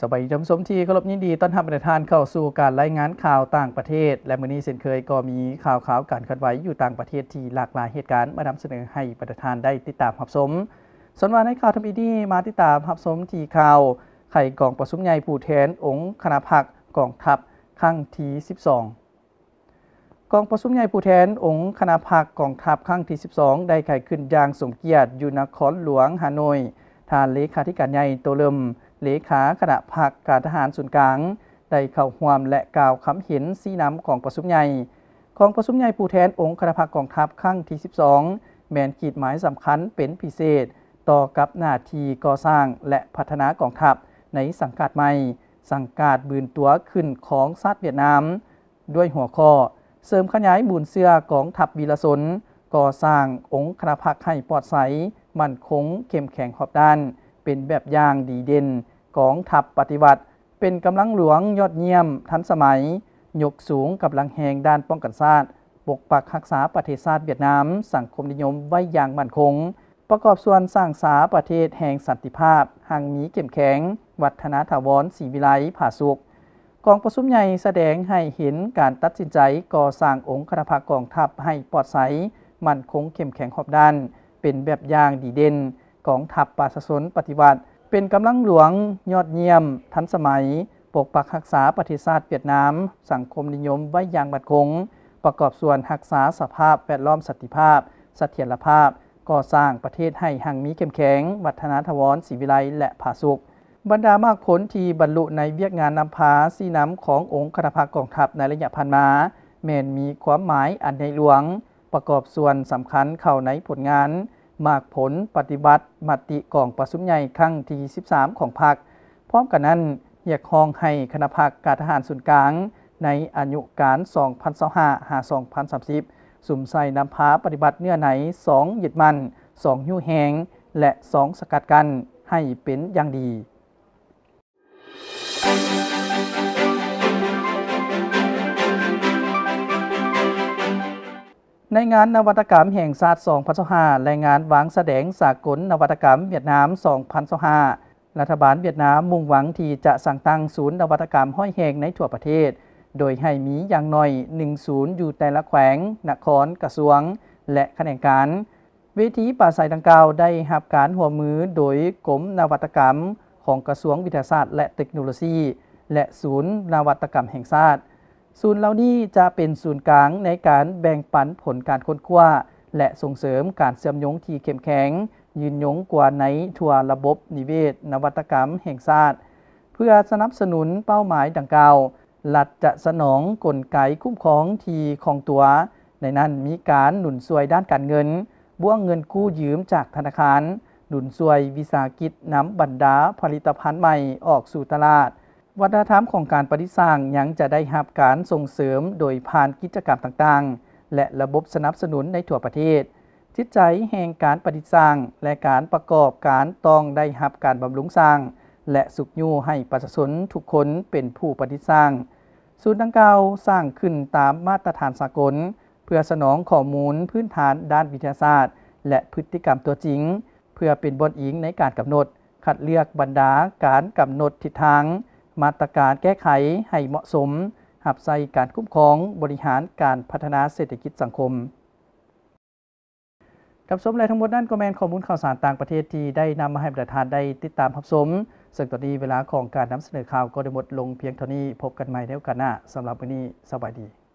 ສະບາຍດີທ່ານຜູ້ຊົມທີ່ເຄົາລົບ, ຍິນດີຕ້ອນຮັບບັນດາທ່ານເຂົ້າສູ່ການລາຍງານຂ່າວຕ່າງປະເທດ ແລະ ມື້ນີ້ເຊັ່ນເຄີຍກໍມີຂ່າວຄາວການເຄື່ອນໄຫວຢູ່ຕ່າງປະເທດທີ່ຫຼາກຫຼາຍເຫດການມານຳສະເໜີໃຫ້ບັນດາທ່ານໄດ້ຕິດຕາມຮັບຊົມ. ສ່ວນວ່າໃນຂ່າວທຳອິດນີ້ ມາຕິດຕາມຮັບຊົມທີ່ຂ່າວໄຂກອງປະຊຸມໃຫຍ່ຜູ້ແທນອົງຄະນະພັກກອງທັບຄັ້ງທີສິບສອງ. ກອງປະຊຸມໃຫຍ່ຜູ້ແທນອົງຄະນະພັກກອງທັບຄັ້ງທີສິບສອງ ໄດ້ໄຂຂຶ້ນຢ່າງສົມກຽດຢູ່ນະຄອນຫຼວງຮ່າໂນ້ຍ. ທ່ານເລຂາທິການໃຫຍ່ ໂຕເລິມ ເລຂາຄະນະພັກການທະຫານສູນກາງ ໄດ້ເຂົ້າຮ່ວມ ແລະ ກ່າວຄຳເຫັນຊີ້ນຳກອງປະຊຸມໃຫຍ່. ກອງປະຊຸມໃຫຍ່ຜູ້ແທນອົງຄະນະພັກກອງທັບຄັ້ງທີສິບສອງ ແມ່ນຂີດໝາຍສຳຄັນເປັນພິເສດຕໍ່ກັບໜ້າທີ່ກໍ່ສ້າງ ແລະ ພັດທະນາກອງທັບໃນສັງກັດໃໝ່, ສັງກາດບືນຕົວຂຶ້ນຂອງຊາດຫວຽດນາມ. ດ້ວຍຫົວຂໍ້ ເສີມຂະຫຍາຍມູນເຊື້ອກອງທັບວີລະຊົນ, ກໍ່ສ້າງອົງຄະນະພັກໃຫ້ປອດໃສ, ໝັ້ນຄົງ, ເຂັ້ມແຂງຮອບດ້ານ, ເປັນແບບຢ່າງດີເດັ່ນກອງທັບປະຕິວັດ, ເປັນກຳລັງຫຼວງຍອດຢ້ຽມທັນສະໄໝ, ຍົກສູງກຳລັງແຮງດ້ານປ້ອງກັນຊາດ, ປົກປັກຮັກສາປະເທດຊາດຫວຽດນາມສັງຄົມນິຍົມໄວ້ຢ່າງໝັ້ນຄົງ, ປະກອບສ່ວນສ້າງສາປະເທດແຫ່ງສັນຕິພາບ, ຮັ່ງມີເຂັ້ມແຂງ, ວັດທະນາຖາວອນ, ສີວິໄລ, ຜາສຸກ. ກອງປະຊຸມໃຫຍ່ສະແດງໃຫ້ເຫັນການຕັດສິນໃຈກໍ່ສ້າງອົງຄະນະພັກກອງທັບໃຫ້ປອດໃສ, ໝັ້ນຄົງ, ເຂັ້ມແຂງຮອບດ້ານ, ເປັນແບບຢ່າງດີເດັ່ນກອງທັບປະຊາຊົນປະຕິວັດ, ເປັນກຳລັງຫຼວງຍອດຢ້ຽມທັນສະໄໝ, ປົກປັກຮັກສາປະເທດຊາດຫວຽດນາມສັງຄົມນິຍົມໄວ້ຢ່າງໝັ້ນຄົງ, ປະກອບສ່ວນຮັກສາສະພາບແວດລ້ອມສັນຕິພາບ, ສະຖຽນລະພາບ, ກໍ່ສ້າງປະເທດໃຫ້ຮັ່ງມີເຂັ້ມແຂງ, ວັດທະນາຖາວອນ, ສີວິໄລ ແລະ ຜາສຸກ. ບັນດາໝາກຜົນທີ່ບັນລຸໃນວຽກງານນຳພາຊີ້ນຳຂອງອົງຄະນະພັກກອງທັບໃນໄລຍະຜ່ານມາ ແມ່ນມີຄວາມໝາຍອັນໃຫຍ່ຫຼວງ, ປະກອບສ່ວນສຳຄັນເຂົ້າໃນຜົນງານ, ໝາກຜົນປະຕິບັດມະຕິກອງປະຊຸມໃຫຍ່ຄັ້ງທີສິບສາມຂອງພັກ. ພ້ອມກັນນັ້ນ, ຮຽກຮ້ອງໃຫ້ຄະນະພັກການທະຫານສູນກາງໃນອາຍຸການສອງພັນຊາວຫ້າ ຫາ ສອງພັນສາມສິບ ສຸມໃສ່ນຳພາປະຕິບັດເນື້ອໃນສອງຍຶດໝັ້ນ, ສອງຍູ້ແຮງ ແລະ ສອງສະກັດກັ້ນໃຫ້ເປັນຢ່າງດີ. ໃນງານນະວັດຕະກຳແຫ່ງຊາດສອງພັນຊາວຫ້າ ແລະ ງານວາງສະແດງສາກົນນະວັດຕະກຳຫວຽດນາມສອງພັນຊາວຫ້າ ລັດຖະບານຫວຽດນາມມຸ່ງຫວັງທີ່ຈະສ້າງຕັ້ງສູນນະວັດຕະກຳຮ້ອຍແຫ່ງໃນທົ່ວປະເທດ, ໂດຍໃຫ້ມີຢ່າງໜ້ອຍໜຶ່ງສູນຢູ່ແຕ່ລະແຂວງ, ນະຄອນ, ກະຊວງ ແລະ ຂະແໜງການ. ເວທີປາໄສດັ່ງກ່າວໄດ້ຮັບການຮ່ວມມືໂດຍກົມນະວັດຕະກຳຂອງກະຊວງວິທະຍາສາດ ແລະ ເຕັກໂນໂລຊີ ແລະ ສູນນະວັດຕະກຳແຫ່ງຊາດ. ສູນເຫຼົ່ານີ້ຈະເປັນສູນກາງໃນການແບ່ງປັນຜົນການຄົ້ນຄວ້າ ແລະ ສົ່ງເສີມການເຊື່ອມໂຍງທີ່ເຂັ້ມແຂງ, ຍືນຍົງກວ່າໃນທົ່ວລະບົບນິເວດນະວັດຕະກຳແຫ່ງຊາດ. ເພື່ອສະໜັບສະໜູນເປົ້າໝາຍດັ່ງກ່າວ, ລັດຈະສະໜອງກົນໄກຄຸ້ມຄອງທີ່ຄ່ອງຕົວ, ໃນນັ້ນມີການໜູນຊ່ວຍດ້ານການເງິນ, ບ້ວງເງິນກູ້ຢືມຈາກທະນາຄານ, ໜູນຊ່ວຍວິສາຫະກິດນຳບັນດາຜະລິດຕະພັນໃໝ່ອອກສູ່ຕະຫຼາດ. ວັດທະນະທຳຂອງການປະດິດສ້າງຍັງຈະໄດ້ຮັບການສົ່ງເສີມໂດຍຜ່ານກິດຈະກຳຕ່າງໆ ແລະ ລະບົບສະໜັບສະໜູນໃນທົ່ວປະເທດ. ຈິດໃຈແຫ່ງການປະດິດສ້າງ ແລະ ການປະກອບການຕ້ອງໄດ້ຮັບການບຳລຸງສ້າງ ແລະ ຊຸກຍູ້ໃຫ້ປະຊາຊົນທຸກຄົນເປັນຜູ້ປະດິດສ້າງ. ສູນດັ່ງກ່າວສ້າງຂຶ້ນຕາມມາດຕະຖານສາກົນ ເພື່ອສະໜອງຂໍ້ມູນພື້ນຖານດ້ານວິທະຍາສາດ ແລະ ພຶດຕິກຳຕົວຈິງ, ເພື່ອເປັນບ່ອນອີງໃນການກຳນົດ, ຄັດເລືອກບັນດາການກຳນົດທິດທາງ, ມາດຕະການແກ້ໄຂໃຫ້ເໝາະສົມ, ຮັບໃຊ້ການຄຸ້ມຄອງບໍລິຫານການພັດທະນາເສດຖະກິດສັງຄົມ. ທ່ານຜູ້ຊົມ ແລະ ທັງໝົດນັ້ນກໍແມ່ນຂໍ້ມູນຂ່າວສານຕ່າງປະເທດທີ່ໄດ້ນຳມາໃຫ້ບັນດາທ່ານໄດ້ຕິດຕາມຮັບຊົມ, ເຊິ່ງຕອນນີ້ເວລາຂອງການນຳສະເໜີຂ່າວກໍໄດ້ໝົດລົງພຽງເທົ່ານີ້. ພົບກັນໃໝ່ໃນໂອກາດໜ້າ. ສຳລັບມື້ນີ້ ສະບາຍດີ.